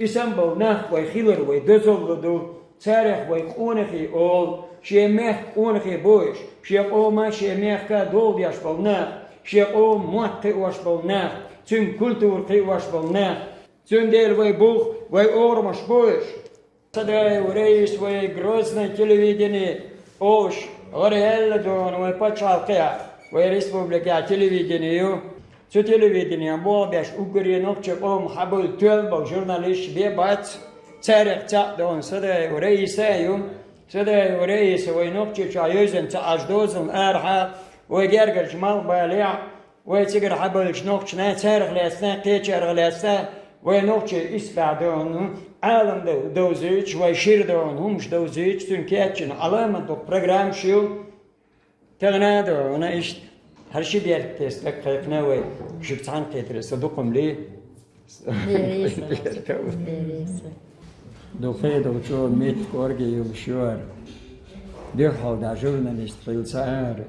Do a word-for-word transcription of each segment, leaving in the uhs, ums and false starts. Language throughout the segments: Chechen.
И санна бола нах вай хилар вай дозалла ду, царех вай къонахий олу, шен мехка къонахий бу уьш, шен къоман, шен мехка долу деш болу нах, шен къоман мотт кхиош болу нах, цуьнан культура кхиош болу нах. Цундела вай бух, вай орамаш бу уьш. Садаев Раиса вай Грозный телевидение олуш, гӀараялла дона вай пачхьалкхехь, вай республикехь телевидение ю. Цу телевидениехь болх беш уггаре нохчийн къомах хьабевлла тоьлла болу журналисташ бен бац, царех цхьаъ дона Садаев Раиса а ю. Садаев Раиса вай Нохчийчохь йовзина ца Ӏаш дозалла арахьа, вай гергарчу малхбалехь, вай цигара хьабевллачу нохчашна, царах лаьцна, кхечарах лаьцна, вай нохчийн исбаьхьа дона Ӏалам дов-, довзуьйтуш, вай шира дона хӀумаш довзуьйтуш, цуьнан кечйина Ӏаламат дукха программаш ю. Тахана а дона иштта, хӀара ши беркате стаг кхайкхина вай, шуьга цхьаьна кхетар аса дукха ма ле. Беркате. Беркате. Дукха а дукха чӀогӀа меттиг кӀорге йолуш ю хӀара. Дуьххьал дӀа журналист хилла ца Ӏара.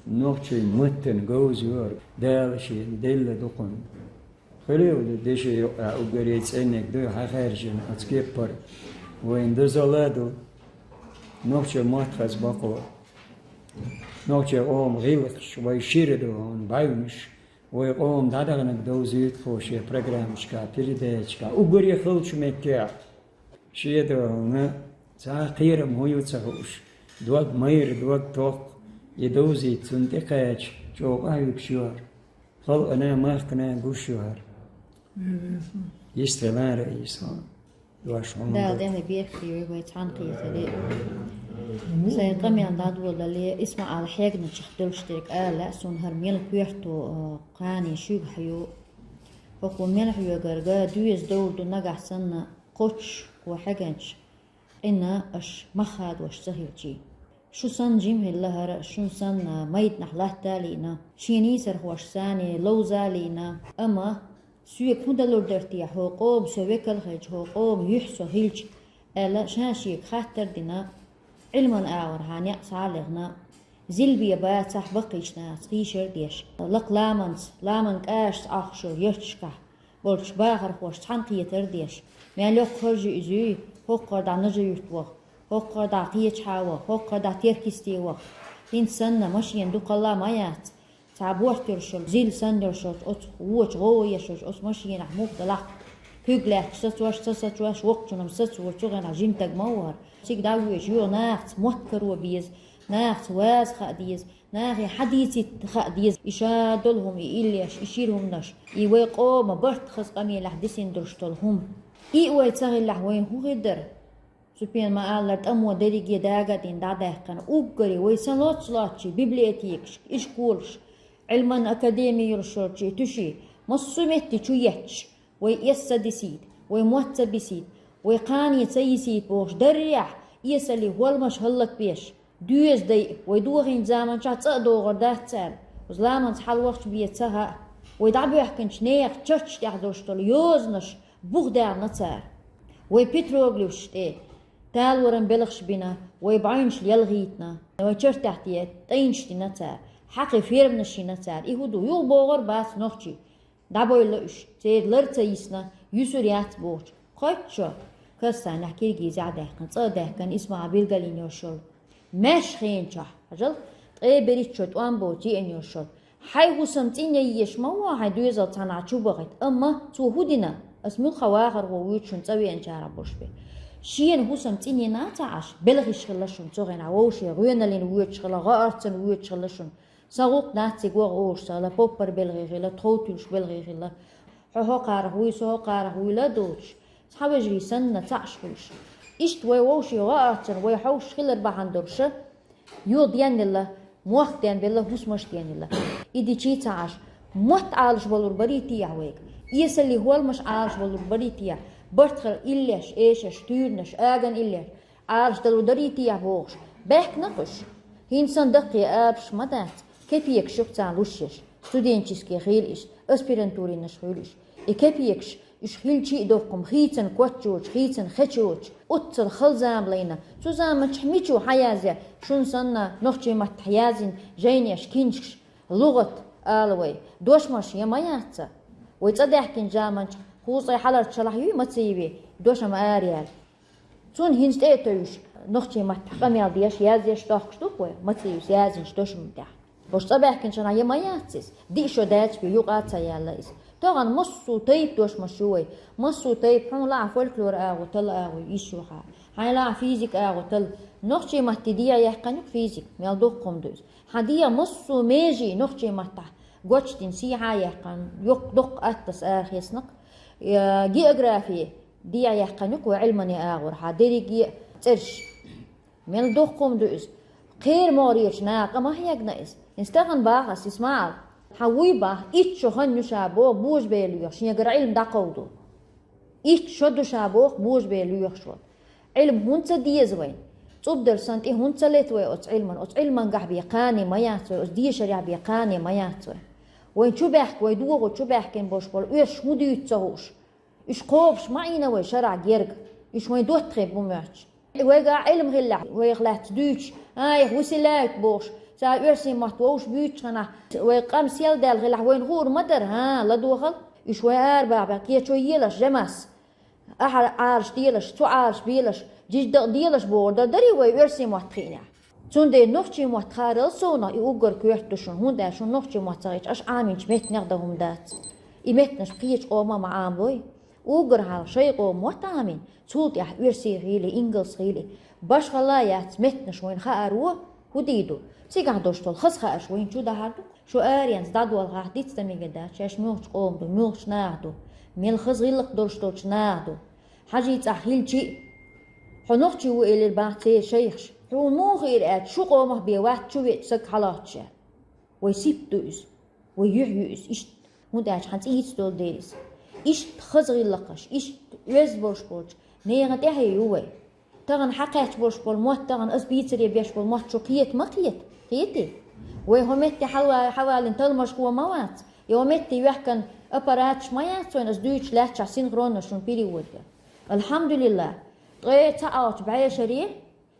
Нохчийн маттана говза ю хӀара. Дала шена делла ду кхунна. Хуьлийла деши юкъахь уггаре цӀенниг дуй хьан хаьржина оцу кеппара. Вайна дозалла а ду. Нохчийн мотт хаза бакъо. Нохчийн къоман гӀиллакхаш вай шира ду хьуна бӀаьвнаш. Вай къоман дӀадаханарг довзуьйту кхо шен программашкахь, передачашкахь. Уггаре халчу меттехь. Шен догӀана цхьа а кхерам хӀун ю ца хууш, дог майра, дог токкху, и довзийта цунна тӀекхача, чӀогӀа къахьоьгуш ю хӀара. Халкъана а, махкана а гуш ю хӀара. Йистхилара Ӏийса. Дош хьуна Дала ду. Дала беркате йойла вай цхьаьна кхетаре. Сайн къамел дӀадолале, ИсмаӀала хьегначех долуш дерг ала лаьа суна хӀара мел коьрто, а, кхане шуьга хьаю. ХӀокхо мел хьоьгург доьза довр ду нагахь санна, кхоччуш кхо хьегначу къина аша мах хадош ца хилчий. Шу санна жима хилла хӀара, шун санна майданахь латта а лиъна, шен нийсархошца цхьаьна ловза а лиъна, амма соьга хӀун далур дара те, хӀокху къоман со векал хилча, хӀокху къоман юьхь со хилча, аьлла, ша шега хаттар а дина, Ӏилман агӀорхьа некъ схьа а лехна, зилбе бацахь баккхийчу нахаца хийшар а деш, лакха ламанца, ламан кӀажаца Ӏохкуш йолу ярташкахь болчу бахархошца цхьаьна кхетар а деш, мел йоккха харжа иза юй, хӀокхара дӀа Нажи-Юрт ваха, хӀокхара дӀа Кхечахьа ваха, хӀокхара дӀа Теркйисте ваха. ХӀинца санна машена дукхалла ма яц. Цхьа борт йолуш йолу, зил санна йолуш йолчу оцу вочу гӀо еш йолчу оцу машенахь муха далахь а, куьг лаьтташ сацош, ца сацош, воккхачунна-м сацо, цу гӀенахь жима стаг ма ву хӀара. Цига дӀавоьдуш юха нахаца мотт каро беза, нахаца ваза хаа деза, нахе хьан дийцийта хаа деза, и ша долу хӀума, и иллеш, и шира хӀуманаш, и вай къоман барт хаза къамелехь дисина долуш долу хӀума. И а вай ца хиллехь, вайна хӀун хир дара? Цу пен ма-аллара, тӀамо дерриге дага а дина дӀадаьккхина, уггаре вай сан лоццу лоцчий, библиотекаш, ишколаш, Ӏилман академи йолуш йолчий, туьший, массо а метте чу етташ, вай эс ца дисийта, вай мотт ца бисийта, вай кхане ца йисийта бохуш, даррехь, эсаллин хӀолмаш хӀаллакбеш, доьза дайа, вай дохийначу заманчохь цӀа а догӀур дац цара, оцу ламанца хьалавахча бен ца хаьа, вай дӀабоьхкинчу нехан чарташ тӀехь долуш долу йозанаш бух даьлла цара. Вай петроглифаш тӀе талоран белхаш бина, вай бӀаьвнаш лелхийтина, вай чартех тӀе тӀайнаш дина цара, хьакхе ферманаш йина цара. И хӀун ду? Юха богӀур бац нохчий. ДӀабойла уьш, церан лар ца йисна, юьсур яц бохучу. Кхойтта шо, Казахстанехь, Киргизехь а даьккхина, цӀа а даьккхина, ИсмаӀала билгалйина йолуш йолу маьрша хенчохь, хьажал, ткъе берхӀитта шо тӀом боцу еана йолуш йолу. Хьайн хӀусам цӀинъян езаш ма ву хьайн доьзал цхьанхьа чу бахийта, амма цо хӀун дина? Ас муьлхха вахархо вуьйцу шуна цӀа веанчарах болуш бен. Шена хӀусам цӀинъян а ца Ӏаш, белхаш хилла шуна цу хенахь, вовшийн гӀоьналлина воьдуш хилла, гӀоарццина воьдуш хилла шуна. Сан гӀуллакх нацциг ваха олуш ца хилла, поппар белхий хилла, тхов туьллуш белхий хилла. Хьо хӀокхарах вуй, со хӀокхарах вуйла а доцуш, цхьа вежарий санна, цхьаъ аш хуьлуш. Иштта вай вовшийн гӀоарццина вай хьовсуш хилар бахьана долуш, юха денъелла, мохк денбелла, хӀусамаш денъелла. И дичий ца Ӏаш, мотт Ӏалашбалур барий те вайга? Эсаллин хӀолмаш Ӏалашбалур барий те? Барт хилла иллеш, эшарш, туьйранаш, аган иллеш Ӏалашдалур дарий те бохуш, баьхкина-кх уьш. ХӀинца санна даккхий арабаш ма дац, кепекаш ю-кх царна луш еш, студенческий хуьлийла уьш, аспирантуринаш хуьлийла уьш. И кепекаш, уьш хилчий а доккхум, хийцан коч йоцуш, хийцан хеч йоцуш, оццул хала зама лайна. Цу заманчохь мича ву хьаязъян, шуна санна, нохчийн маттахь язйина жайнаш, кинжкаш, лугӀат ала вай, дошмаш я ма яц цара? Вай цӀа даьхкинчу заманчохь Кхузткъе хьаларча шалахь юй Мациеви дошам араяьлла. Цунна хӀинца тӀе а тевжаш, нохчийн маттахь къамел деш, язъеш, дохкуш ду-кх вай, Мациевс яздинчу дошам тӀехь. Уьш цӀа баьхкинчу хенахь я ма яц иза, диъ шо даьлча бен юкъа а ца яьлла иза. Тахана массо а тайпа дошамаш ю вай, массо а тайпа, хьуна лаахь фольклор агӀо, тала агӀо, йиш ю хьан. Хьайна лаахь физика агӀо, тала. Нохчийн матте дегӀ яьккхина ю-кх физика, мел дуккха хӀума ду иза. Хьан дегӀ массо а меже нохчийн маттахь гочдина, сехьа а яьккхина, йоккха доккха аттас арахецна-кх. Э, географи дегӀ яьккхина ю-кх вай Ӏилманийн агӀор хьан дерриге а цӀераш. Мел дуккха хӀума ду иза. Кхеран могӀарерчу наха къа ма хьегна иза. ХӀинца тахана боху ас, ИсмаӀал, хьан вуй боху, итт шо хан ю ша боху божабер лоьхуш, шегара Ӏилма дӀакховдо. Итт шо ду ша боху божабер лоьхуш волу. Ӏилма хӀунда ца деза вайна? ЦӀубдала санна тӀе хӀунда ца лета вай оцу Ӏилман? Оцу Ӏилмангахь бен кхане ма яц вай, оцу дешарехь бен кхане ма яц вай. Вайн чу баьхка, вай догӀу чу баьхкина болуш болу оьрсаш хӀун дуьйцу ца хууш? Уьш кхобуш ма Ӏийна вай шарахь герга, уьш вайн доттагӀий бу моьттуш. Вайгахь Ӏилма хиллехь, вайх лаьцна дуьйцуш, а, их выселяют бохуш, цара оьрсийн мотт вовшах буьйцучу хенахь, вай къам сел даьлла хиллехь, вайна хуур ма дара, хӀан, ладогӀал. Уьш вай арабаха бен кхечо елаш, жамас. Ахьа Ӏалаш делаш, цу Ӏалаш белаш, жижиг дакъа делаш бохур дан дарий вай оьрсийн мотт хиънехь? Цундела нохчийн мотт харал совнах и уггар коьрта ду шуна, хӀунда аьлча шуна нохчийн мотт ца хиъча, аша Ӏамийнчу меттанех дан хӀума дац. И меттанаш пхечу къоман а ма Ӏамабой. Уггар хьалха шайн къоман мотт Ӏамийна, цул тӀаьхьа оьрсийн хили, ингалс хили. Башхалла а яц, меттанаш вайна хаар ву, хӀун дийр ду? Цигахь долуш долу хаза хаарш вайна чу дахьар ду. Шу аренца дӀадолхахь, дицдамига дац, шаьш муьлхачу къоман ду, муьлхачу наха ду, мел хаза гӀиллакх долуш долчу наха ду. Хьажий цӀахь хилчи а, хьо нохчи ву элира бах церан шайхаш. Хьуна муха хиира аьлча, шу къомах бен вац чу веача саг хьалоцуш аьлла. Вай сипта ду иза, вай юьхь ю иза иштта, хӀунда аьлча хьан цӀийца долу дела иза. Иштта хаза гӀиллакхаш, иштта оьзда болуш болчу нехан тӀаьхье ю вай. Тахана хьакхаьчна болуш болу мотт, тахана ас бийцаре беш болу мотт шу кхета ма кхета? Кхетий? Вай хӀо метте хьалва-, хьаваллина талмажхо ма вац? Я хӀо метте йоьхкан аппараташ ма яц вайн ас дуьйцуш лаьтташехь синхронно шуна перевод ян? Алхьамдулиллах, ткъе цхьаалгӀачу бӀешаре,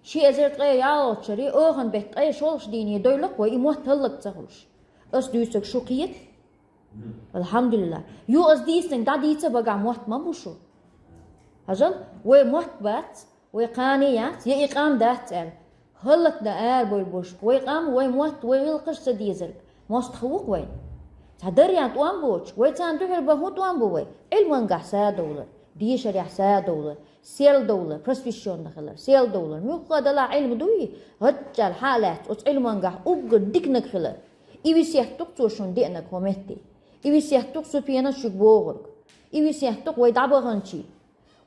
ши эзар ткъе ялгӀачу шаре, охан бетта ткъе шолгӀачу дийне дойлакх вай и мотт хӀаллак ца хуьлуш. Ас дуьйцург шу кхета? Алхьамдулиллах. Юха ас дийцинарг дӀадийца багахь мотт ма бу шу. Хьажал, вай мотт бац, вай кхане яц, я и къам дац аьлла. ХӀаллакдан арабевлла болуш, вай къам, вай мотт, вай гӀиллакхаш ца дезарг мостагӀа ву-кх вайн? Цхьа даррехь тӀом боцуш, вай царна дуьхьал бан хӀун тӀом бу вай? Ӏилмангахь садовлар, дешарехь садовлар, сел довлар, просвещённый хилар, сел довлар. Муьлхха а далахь Ӏилма дуй, гӀадчӀал хьа а лаьцна, оцу Ӏилмангахь уггар диканиг хилар. И весет ду-кх цо шуна деанарг хӀо метте. И весет ду-кх Супенас шуьга бохург. И весет ду-кх вай дӀабаханчий.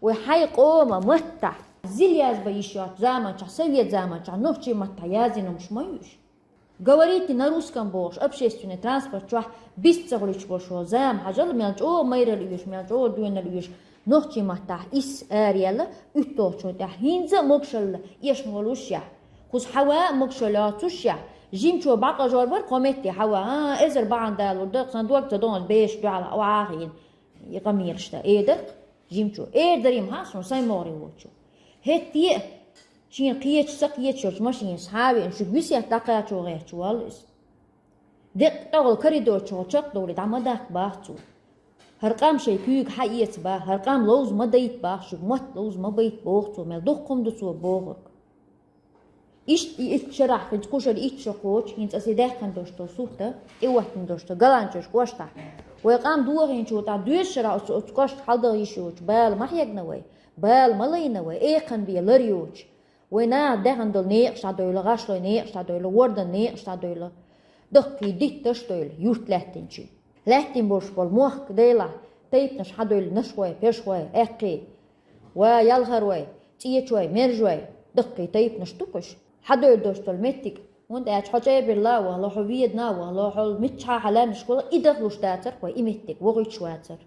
Вай хьайн къоман маттахь зил язбан йиш йоцу заманчохь, совет заманчохь нохчийн маттахь яздина хӀумаш ма ю уьш. Говорите на русском бохуш, общественный транспорт чохь бист ца хуьлуьйтуш болуш волу зама, хьажал, мел чӀогӀа майралла оьшу, мел чӀогӀа доьналла оьшу. Нохчийн маттахь исс араяьлла, уьтталгӀачунна тӀехь хӀинца а могушалла эшна волушшехь, кхуза хьава а могушалла йоцушшехь, жимчо бӀакъажор бара кхо метте хьава, а, эзар бахьана далур дара, сан дог ца догӀанчу бешан дуьхьал охьа а хиъна, и къамелаш дан. Э, дара-кх жимчо. Эр дарий-м хьан суна сайн могӀаре воцучо. ХӀетте а шена кхеташ, ца кхеташ йолчу машинас схьа а веана, шуьга весет дӀакхачо гӀерташ воллу иза. Деккъа тӀехула коридор чухула чекхдовлий дӀа ма даккха бах цо. ХӀара къам шайн куьйга хьаэца бах, хӀара къам ловза ма дайта бах, шуьга мотт ловза ма байта боху цо, мел дуккха хӀума ду цо бохург. Иштта и итт шарахь, хӀинца кху шара итт шо кхочу, хӀинца аса и даьккхина долуш долу сурт а, тӀехӀоттина долуш долу Галанчойн кӀоштахь. Вай къам дохийначул тӀаьхьа доьза шарахь оцу, оцу кӀоштах хьаладаха йиш йоцуш бала ма хьегна вай, бала ма лайна вай, экханбе лар йоцуш. Вай наха даьхна долу некъаш дӀадойла, гӀашлойн некъаш дӀадойла, вордан некъаш дӀадойла. Даккхий дитташ а дойла, юрт лаьттинчийн. Лаьттина болуш болу мохк, делахь, тайпанаш хьадойла, нашхой, пешхой, аьккхий, ва ялхарой, цӀечой, мержой, даккхий тайпанаш ду-кх уьш. Хьадойла долуш долу меттиг, хӀунда аьлча хьо ЧӀебирла а вахало, хьо Ведана а вахало, хьо миччахьа а хьалаьрнаш хила, и дахлуш дацара-кх вай, и меттиг вохуьйтуш вацара.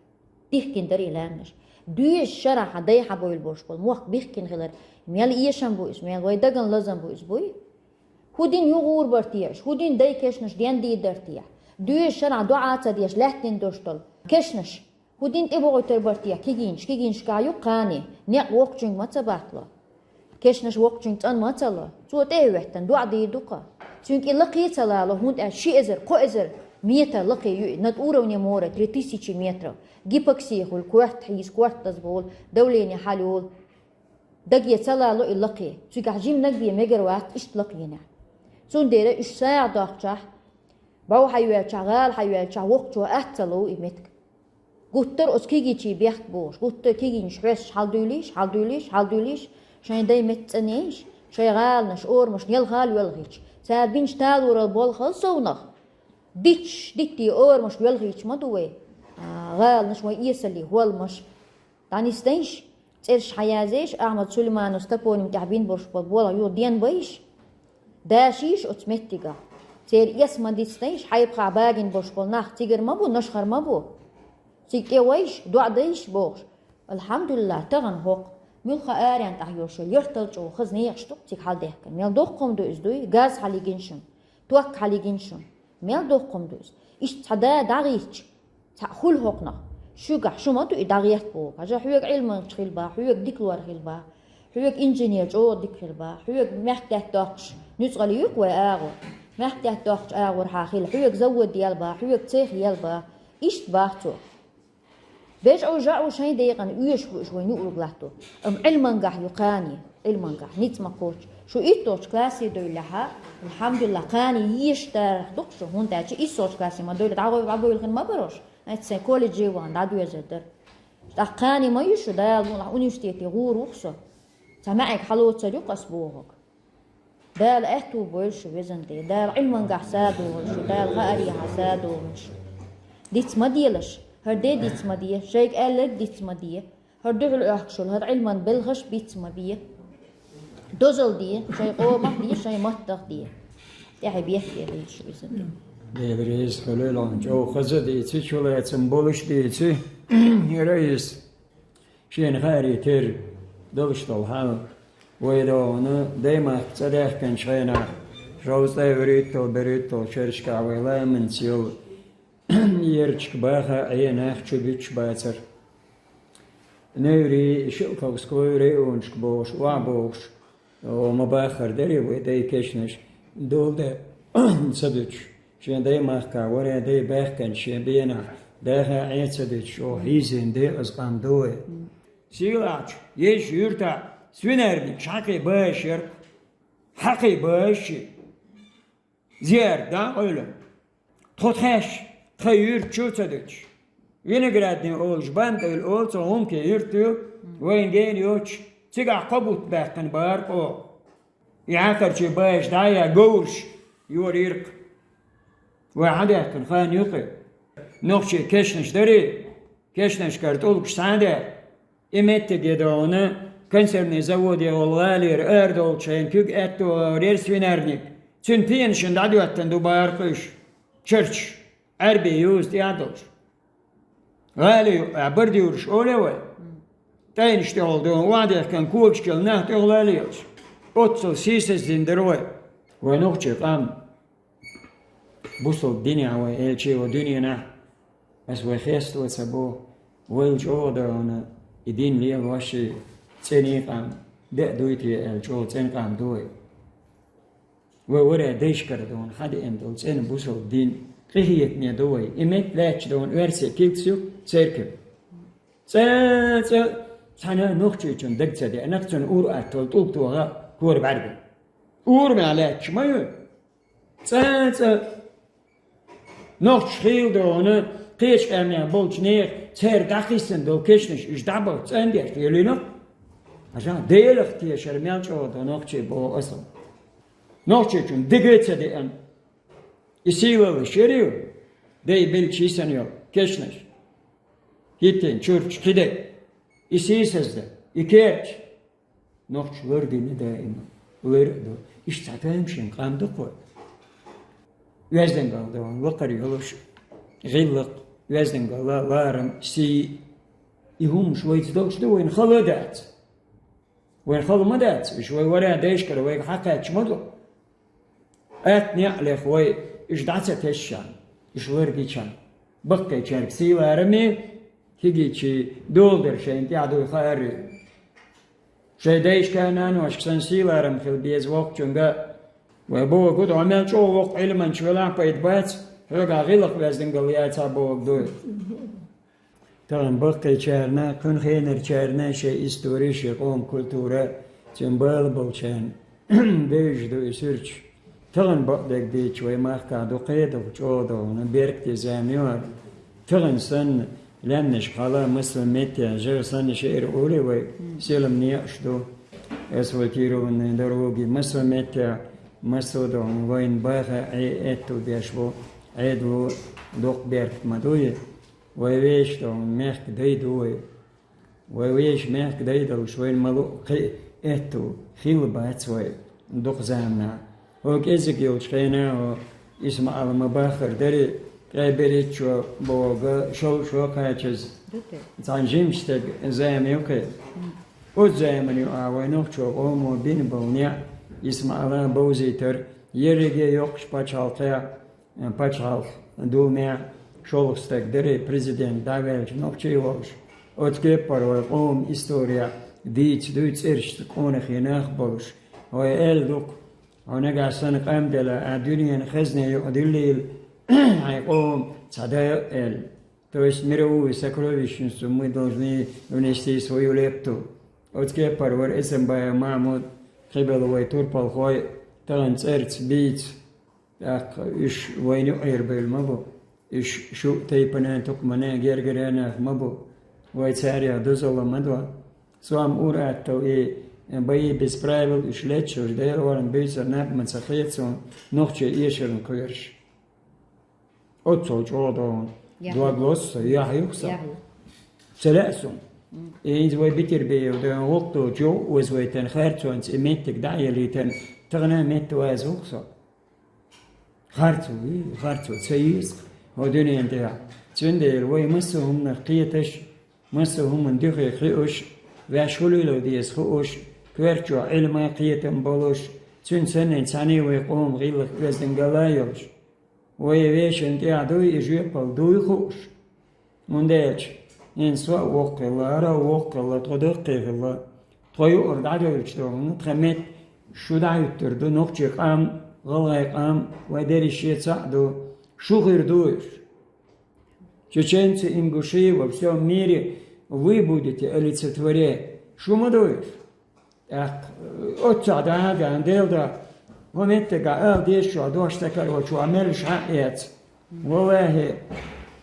Дихкина дара и лаьрнаш. Доьза шарахь хьан дай хьабойла болуш болу мохк бихкина хилар, мел эшам бу иза, мел вай даган лазам бу иза, буй? ХӀун дина юхур бара те аша? ХӀун дина дай кешнаш дендийр дара те? Доьза шарахь доӀа а ца деш, лаьттина долуш долу кешнаш хӀун дина тӀебохуьйтур бара те кигинчу, кигинчкахь ю кхане, некъ воккхачуьнга ма ца батло. Кешнаш воккхачуьнга цӀан ма ца ло. Цо тӀе а хӀоьттина, доӀа дийр ду-кх. Цуьнга и лакхе а ца лало, хӀунда аьлча ши эзар, кхо эзар Метр лакхе ю и, над уровнем моря три тысячи метров. Гипоксия хуьлу, корта хьийза, корта даза болу, давление хьалйолу. Даге ца лало и лакхе. Цигахь жиманиг бен мегар вац иштта лакхенехь. Цундела уьш сагӀа доккхучохь, бӀов хьайоьллучохь, гӀала хьайоьллучохь воккхачо атта ца лов и меттиг. Гуттар оцу кегийчийн бехк бохуш, гуттар кегийнаш хьоьстуш хьаладуьйлийша, хьаладуьйлийша, хьаладуьйлийша, шайн дай метта цӀанъеш, шайн гӀаланаш, орамаш нелха а лоьлхуьйтуш, цара бинчу талорал болх а совнах, дитт, диттий орамаш лоьлхуьйтуш ма ду вай, а, гӀаланаш вайн эсаллин хӀолламаш. ДӀанисдайша, цӀераш хьаязъеш, Ахьмад Сулеймановс топоним тӀехь бина болуш болу болх юха денбайша, дашийша оцу меттигах. Церан эс ма дицдайша, хьайбахахь багийна болуш болу нах цигара ма бу, Нашхара ма бу. Цига тӀе вайша, доӀа дайша бохуш. Алхьамдулиллахь, тахана хӀокху, муьлхха аренна тӀехь йолуш йолу, яртал чӀогӀа хаза некъаш ду-кх цига хьаладаьхкина. Мел доккха хӀума ду иза дуй, газ хьалайигна шуна, ток хьалайигна шуна. Мел доккха хӀума ду иза. Иштта цхьа да дӀагӀийтча, цхьаъ хуьлу хӀокхунах. Шуьгахь шу ма ду и дӀагӀерта боху. Хьажа, хьоьга Ӏилманча хила боху, хьоьга дика лор хила боху, хьоьга инженер чӀогӀа дика хила боху, хьоьга мехкдаьтта доккхуш, нуьцкъала ю-кх вай агӀор, мехкдаьтта доккхучу агӀорхьа хила, хьоьга завод яла боху, хьоьга цех яла боху. Иштта боху цо. БежӀу-жаӀу шайн декъана оьшуш бу уьш вайн юург латто. Амма Ӏилмангахь ю кхане, Ӏилмангахь, ницкъ ма кхоччу. Шу итталгӀачу классе девллехьа, алхьамдулиллахь, кхане езаш дарах ду-кх шу, хӀунда аьлча иссалгӀачу классе ма девлла, дӀагӀой-, дӀабевлла хин ма бара уьш. Айццайн колледже вахана дӀадоьзар дара. ТӀаккха кхане ма ю шу, Дала мукъ лахь, университете гӀур ву-кх со. Цхьа маьӀиг хьалоцур ю-кх ас бохург. Дала аьтту бойла шу, везан Дела. Дала Ӏилмангахь садогӀийла шу, Дала хаарехьа садогӀийла шу. Диц ма делаш, хӀара де диц ма де, шайга аьлларг диц ма де, хӀара дуьхьал оьхкуш йолу хӀара Ӏилман белхаш биц ма бе. Дозалла де, шайн къомах де, шайн маттах де. ТӀаьхье бехке лайша, везан Дела. Дела реза хуьлийла хьуна, чӀогӀа хаза дийци, чулацам болуш дийци. Раис. Шена хаарий тера долуш долу хьал, вай догӀуна Даймахка цӀа даьхкинчу хенахь, шовзткъе вуьрхӀитталгӀа, берхӀитталгӀа шерашкахь вай ламанца йолу ерачка баха Ӏен нах чу буьтуш бацара. Неврий, Шелковской районашка бохуш, охьабохуш, О, ма баххара дара вай дай кешнаш, дулда ца дуьтуш, шен даймахка варе дай баьхкина шен бенах, даха Ӏе ца дуьтуш, о, хьийзина декъаза къам ду вай. Сийлахьчу, езачу юьртахь свинарник хьакхий баьш яра, хьакхий баьш ши. Зиярат дӀа а къевлина, тхо тхаьш, тхан юьрта чу а ца дуьтуш. Виноградный олуш бан тӀевлла олу цо хӀума кхин юьрта ю, вайна гена йоцуш, цигахь кхо бутт баьккхина бара къо. И хьакхарчий баьш дӀа а яь, говраш йора йира-кх. Вай хьадаьккхина хан ю-кх и. Нохчий кешнаш дарий, кешнашкара тӀулгаш схьа а даьхна. И меттиге догӀуна, консервный заводе волу гӀалера арадолчу хенан куьг аьтто гӀовр яра свинарник. Цуьнан пенашна дӀадоьттина ду бара-кх уьш, чарчаш, Ӏаьрбийн юза тӀе а долуш. ГӀала юкъа бард юраш оле вай. ТӀайнаш тӀехула догӀуна охьадехкина когаш кхелла нах тӀехула а лелаш. Оццул сийсаздина дара вай. Вай нохчий къам. Бусалба динехь вай элчий ван дуьненахь, ас вай хеста ваца бо, вайл чӀогӀа догӀуна, и дин лела ваш и цӀена къам, де а дуй те аьлла, чӀогӀа цӀена къам ду вай. Вай варе дайшкара догӀуна, хьадеана долу цӀена бусалба дин, къинхетаме ду вай, и меттиг лаьтташ догӀуна, оьрсий килс ю, церкви. ЦӀа, цӀа, цхьана нохчийчун даг ца деана, цунна ур аттал тӀулг тоха кора бӀаьрга. Урамехь лаьтташ ма ю. ЦӀа, цӀа нохчаш хийла догӀуна, кхечу къаьмнехь болчу нехан церан дӀакхиссина долу кешнаш уьш дӀабахча цӀандеш елина. Аша, Делах тешар мел чӀогӀа до нохчий боху аса. Нохчийчун дага а ца деана. И сийлаллаш яра ю, дай белча йисана йолу кешнаш. ХӀиттийна чурташ кхидерг. И сийсазда, и керча. Нохча лардина даима, лар а ду. Иштта цхьа тамашийна къам ду-кх вай. Оьздангалла догӀуна, лакхара йолуш, гӀиллакх, оьздангалла, ларам, сий. И хӀумаш вайца долуш ду, вайна хала а дац. Вайна хала ма дац, уьш вай варе дайшкара вайга хьакхаьчча ма ду. Атта неӀ леха вай, уьш дӀа ца тешча, уьш ларгича, баккхийчаьрга сийлараме, хигичи доладар шайна тӀехь дуй хаарри. Шайн дайшка а, наношка санна сийларам хила беза воккхачуьнга. Вай боху, дӀа мел чӀогӀа воккха Ӏилманча велахь пайда бац, Хьоьгахь гӀиллакх-везангалла яц а бохург ду. Тахана баккхийчарна, кхуьнан хенарчарна шайн истори, шайн къоман культура, цуьнан бала болчарна бевзаш ду и суьрташ. Тахана бакъдерг дийцича, вай махкахь ду кхедух чӀогӀа догӀу, беркате зама ю хӀара. Тахана санна, лаьмнашка хьала массо а меттехь, жагӀа санна шиъ эр олий вай, сийлахь некъаш ду, асфальтированные дороги, массо а меттехь, массо а догӀу вайна баха Ӏе аьтту беш бу, Ӏедало дукха беркат ма дуй. Вай вешан догӀу мехкан дай ду вай. Вай вешан мехкан дай долуш вайна ма луъу кхин а аьтту хилла бац вай дукха заманахь. ХӀо кӀезиг йолчу хенахь хӀо Исмаъал ма баххара дарий, ткъе берхӀитта шо боху, шовзткъа шо кхачаза. Цхьана жимачу стеган зама ю кхин. Оцу заманан юкъахь вайн нохчийн къомо бина болу некъ Исмаъала бовзийтар ерриге йоккхачу пачхьалкхехь, пачхьалкхан думехь шолгӀа стаг дарий, президент дӀаваьлча нохчий волуш. Оцу кепара вай къоман исторехь дийца дуй цӀерашца къонахий нах болуш. Вай аьлла ду-кх, хьо нагахь санна къам делахь, ахь дуьненан хазне юкъа диллийла хьайн къоман цхьа да аьлла. То есть мировую сокровищницу мы должны внести свою лепту. Оцу кепара вара Эсамбаев Махьмуд, кхибелла вай турпалхой, тахана цӀерца, бийца. ТӀаккха уьш вайна юкъера бевлла ма бу. Уьш шу тайпана, тукхамана гергара нах ма бу. Вай царех дозалла ма до. Сом ур-атталла и бои без правил уьш леччалаш, Делан варна буьйцур наб ма ца хета суна, нохчийн эшарна кхоьруш. Оццул чӀогӀа догӀу. Дог лосса, яхь юха сан. Ца лаьа суна. И хӀинца вай Бетирбиев дойн гӀуллакх доцучу юкъа озавайтина, харцонца и меттиг дӀа а ялийтина, тахана а метта ваза ву-кх со. Харцо, и, харцо ца еза-кх хӀо дуьнен тӀехь. Цундела вай массо а хӀуманах кхеташ, массо а хӀуманна дуьхе хиуш, ваьш хӀун лело деза хууш, коьртачохь Ӏилма, кхетам болуш, цуьнан санна цхьаьна вай къоман гӀиллакх-оьздангалла йолуш. Вай вешан тӀехь дуй и жоьпалла, дуй хууш. ХӀунда аьлча хӀинца со а воккха хилла, хӀара а воккха хилла, тхо даккхий хилла. Тхо юкъара дӀадевлча догӀу, тхан метта шу дӀахӀуьттур ду, нохчийн къам, гӀалгӀайн къам, вай дерриш шеца а ду, шу хир ду уьш. Чеченцы, ингуши во всём мире, вы будете олицетворение. Шу ма ду уьш. ТӀаккха, э, оццахь да, да, Делан да, хӀо меттигахь ала дезачохь дош ца карочохь меллаш хьан а эца. ВаллахӀи,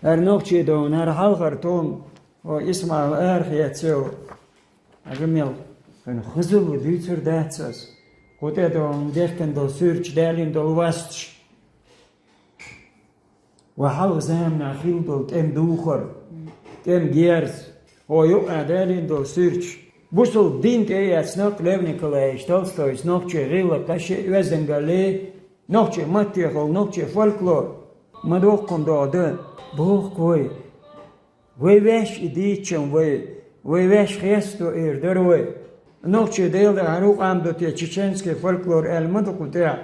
хӀара нохчий догӀу, хӀара хьалхара тӀом, хӀо Исмаил арахеццо. Хьажа мел, хӀун хазалла дуьйцур дац ас. Кху тӀе догӀу дехкина долу суьрташ, даьллина долу васташ. Ва хьалха заманахь хилла долу тӀеман духар, тӀеман герз, хӀо юкъа даьллина долу суьрташ. Бусалба дин тӀе а эцна, Лев Николаевич Толстойс нохчийн гӀиллакх, шен оьздангалле, нохчийн маттехула, нохчийн фольклор. Ма доккхун догӀу дан, боху-кх вай. Вай ваьш и дийцча, вай, вай ваьш хесто эр дара вай. Нохчий Делан да, хӀара хӀун къам ду те, чеченский фольклор аьлла ма ду кху тӀехь.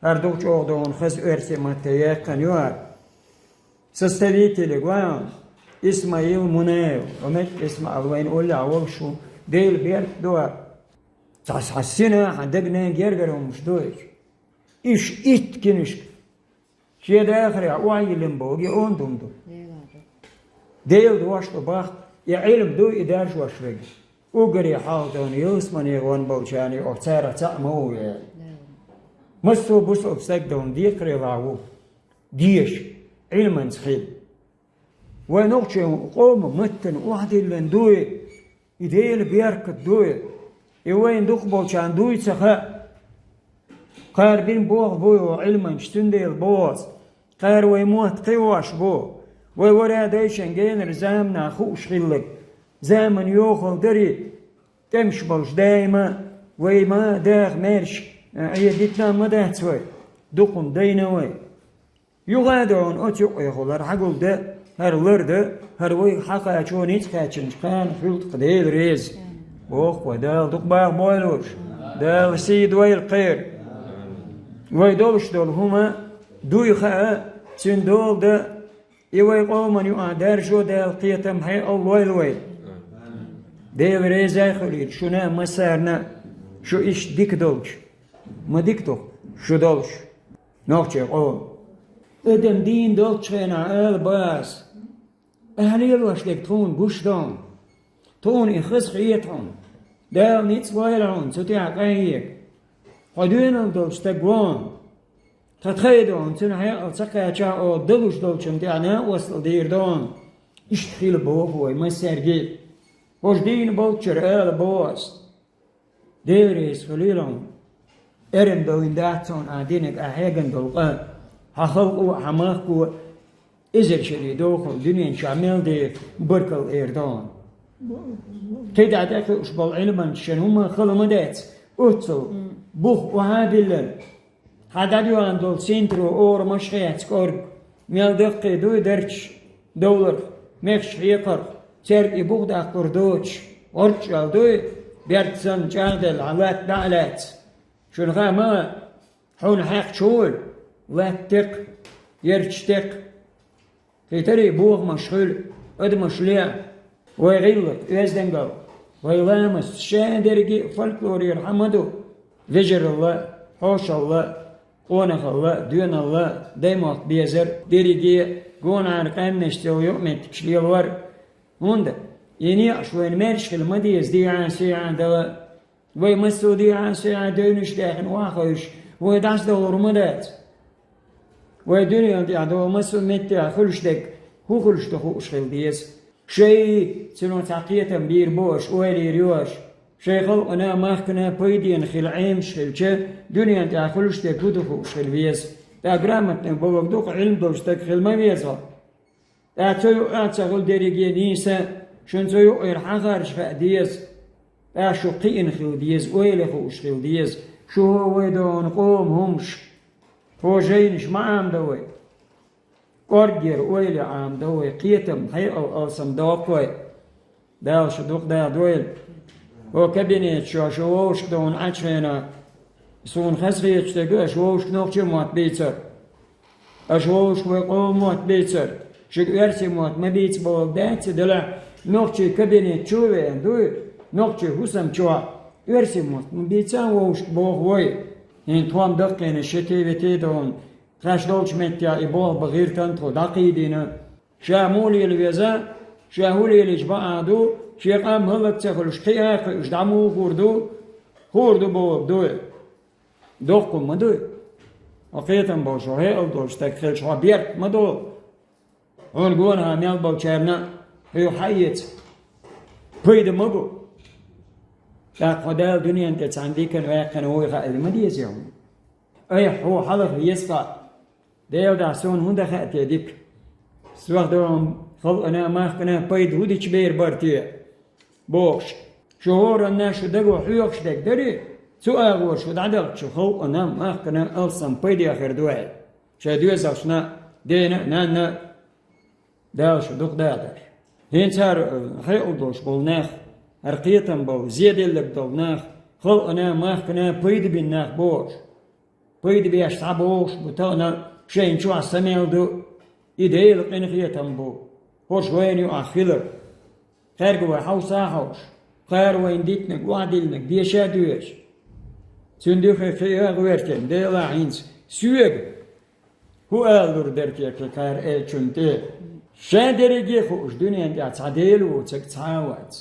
ХӀара дукха чӀогӀа догӀу хаза оьрсийн матте яьккхина ю хӀара. Составитель ван Исмаил Мунаев, хӀо меттиг Исмаил вайна уллехь волуш ву, Делан беркат ду хӀара. Цхьа, цхьа сина хьан дагна гергара хӀумаш ду иза. Уьш итт кинашка шен дахарехь охьайиллина боху, и онда хӀума ду. Делан дош ду боху, и Ӏилма ду, и даржош верг. Уггаре хьалха догӀу ялсамане гӀон болчарна юкъахь царах цхьаъ ма ву вай. Массо а бусалба стаг догӀу декхарийлахь ву. Деша, Ӏилманца хила. Вайн нохчийн къоман маттана охьадиллина дуй, и Делан беркат дуй, и вайна дукхахболчарна дуй ца хаьа. Кхара бина болх буй хӀо Ӏилманчаш, цундела боху ас. Кхара вайн мотт кхиош бу. Вай вара дайшна генара заманахь хууш хилларг. Заман йохалла дарий, тӀемаш болуш даима, вай ма даха маьрша, Ӏе дитина ма дац вай. Дукха хӀума дайна вай. Юха а догӀу оцу юкъехула хӀара хьагулдан, хӀара лардан, хӀара вайга хьакхачо ницкъ кхаьчначу кхана хуьлда-кх Дела реза. Боху вай, Дала дукха баха бойла уьш. Дала сий дойла кхеран. Вай долуш долу хӀума дуй хаьа, цуьнан дола дан, и вай къоман юкъахь даржо Дала кхетам хьекъал лойла вай. Дела реза а хуьлийла шуна а, массарна а, шу иштта дика долчу. Ма дика ду шу долуш, нохчийн къоман. Адам дийна долчу хенахь ала бац: «Ахьа лелош дерг тхуна гуш ду хьуна. Тхуна и хаза хета хьуна. Дала ницкъ лойла хьуна цу тӀехь къахьега. Хьо доьналла долчу стаг ву хьуна. Тхан тхай ду хьуна, цуьнан хьекъал ца кхаьчча, оха далуш долчунна тӀехь накъосталла дийр ду хьуна». Иштта хила боху вай массаьрга. ХӀорш дийна болччуьра ала боху ас: «Дела реза хуьлийла хьуна. Эрна довйина дац хьуна ахьа динарг, ахьа хьегна долу къа. Хьан халкъо а, хьан махко а эзар шаре доху дуьнен чохь мел де баркалла эр ду хьуна». КхидӀа тӀекхуьуш болу Ӏилманчашна хӀумма хала ма дац. Оццул бух охьа а биллина, хьан дӀадоьгӀна долу синтро орамаш хецна кӀорга, мел даккхий дуй дарчаш довларх, мехаш хьекхарх, цаьрга и бух даккхар доцуш, гӀорччал дуй, берд санна чӀагӀделла хьан латта дӀа а лаьцна. Шуна хаа ма, хьуна хьаькхча хӀун хуьлу: латта текха, ярташ текха. Кхин тари бохамаш хуьлу, адамаш ле. Вай гӀиллакх, оьздангалла, вай ламаст шадерриге а фольклорера хьан ма ду. Вежаралла, хьошалла, къонахалла, доьналла, даймохк безар, дерриге а гонахьара къаьмнашца йолу юкъаметтигаш лелор. ХӀунда и некъаш вайна маьрша хила ма деза, дехьа-сехьа дала. Вай массо а дехьа-сехьа девнаш даьхна охьахевшаш, вай дӀасадовлур ма дац. Вай дуьнен тӀехь долу массо а меттехь хуьлуш дерг хӀун хуьлуш ду хууш хила деза. Шай, цуьнан цхьа кхетам бийр бу аша, ойла йийр ю аша. Шайн халкъана а, махкана а пайдена хила Ӏемаш хилча, дуьнен тӀехь хуьлуш дерг хӀун ду хууш хила веза. ТӀаккха грамотный бовлаг дукха Ӏилма долуш стаг хила ма веза. ТӀаккха цу юкъа а ца хуьлу дерриге а нийса, шуна цу юкъера хьан харжа хаа деза. ТӀаккха шу кхиъна хила деза, ойла хууш хила деза. Шу хӀо вай догӀун къоман хӀумаш, хӀо жайнаш ма Ӏамадо вай. КӀорггера ойла Ӏамадо вай, кхетам, хьекъал алсам доккху вай. Дала шу дукха дахдойла. ХӀо кабинет чохь шу вовшах догӀун Ӏачу хенахь, суна хазахеташ дерг ду аша вовшах нохчийн мотт бийцар. Аша вовшах вай къоман мотт бийцар. Шуьга оьрсийн мотт ма бийца бохург дац и, делахь нохчийн кабинет чу а веана дуй, нохчийн хӀусам чохь оьрсийн мотт ма бийца вовшах боху вай. ХӀинца тхо-м даккхийна ши-те, вей-те догӀун, тхаьш долчу меттехь и болх бан гӀиртан тхо дӀакхийдина. Ша муха лела веза, ша хӀун лелийча бакъахь ду, шен къам хӀаллак ца хуьлуш, кхиа а кхуьуш дӀа муха хуур ду, хуур ду бохург дуй. Доккха хӀума ма дуй. Хьо кхетам болуш, хьо хьекъал долуш стаг хилча, хьо беркат ма ду. Хьуна гонахьа мел болчарна а хьоьга хьаэца пайда ма бу. ТӀаккха хьо Дала дуьнен тӀе цхьана диканна ваьккхина вуй хаийла ма деза хьуна. Айхьа хьо хьалха веза хаа. Делан дуьхьа, суна хӀун дан хаьа те дика? Сох догӀун халкъана а, махкана а пайда хӀун дича бер бара те? Бохуш, шу хӀоранна шу даго хьоьхуш дерг дарий, цу агӀор шу дӀадахча, халкъана а, махкана а алсам пайде хир ду аьлла. Шайн доьзалшна а, дена а, нанна а Дала шу дукха дахдар. ХӀинца хӀара, э, хьекъал долуш болу нах, хӀара кхетам болу, зеделларг долу нах, халкъана а, махкана а пайда бина нах бохуш. Пайда беш схьабогӀуш бу тахана шайна чохь са мел ду, и Делан къинхетам бу, хӀорш вайна юкъахь хилар. Кхаьрга вай хьовса а хьовш, кхара вайна дитинарг, охьадиллинарг деша а доьшуш. Цуьнан дуьхе кхин а гӀоьртина, Дела, хӀинца соьга хӀун ала лур дара те кхин кхара аьллачунна тӀе? Ша дерриге а хууш, дуьнен тӀехь цхьа Дела воцург цхьа а вац.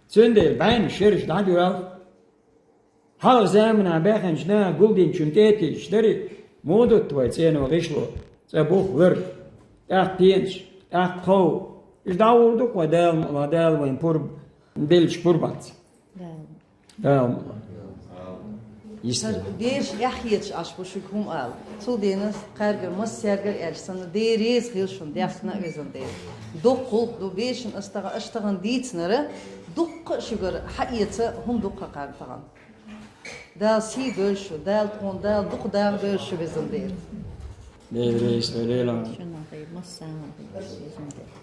Цундела бӀаьнна шераш дӀадоьлху. Хьалха заманахь баьхначу наха гулдинчун тӀе а тийташ дарий, муха дутта вай цӀено гӀишло, цкъа бух лар, тӀаккха пенаш, тӀаккха хов. Уьш дӀагӀур ду-кх вай Дала мукъалахь, Дала вайна пурба деллачу пурбанца. Дала. Дала мукъалахь. Йист. Бераш эхь хеташ Ӏаш бу шуьга хӀума ала. Цул дена кхаьргара массаьргара аьлча санна, Дела реза хила шуна, даьхна а, везан Дела. Доккха гӀуллакх ду, бешан ас тахана, аша тахана дийцинарг, дуккха а шуьгара хьаэца хӀума ду-кх кхара тахана. Дала сий дойла шу, Дала тхуна, Дала дукха даха дойла шу, везан Дела. Дела реза хила. Шуна а, массарна а, везан Дела.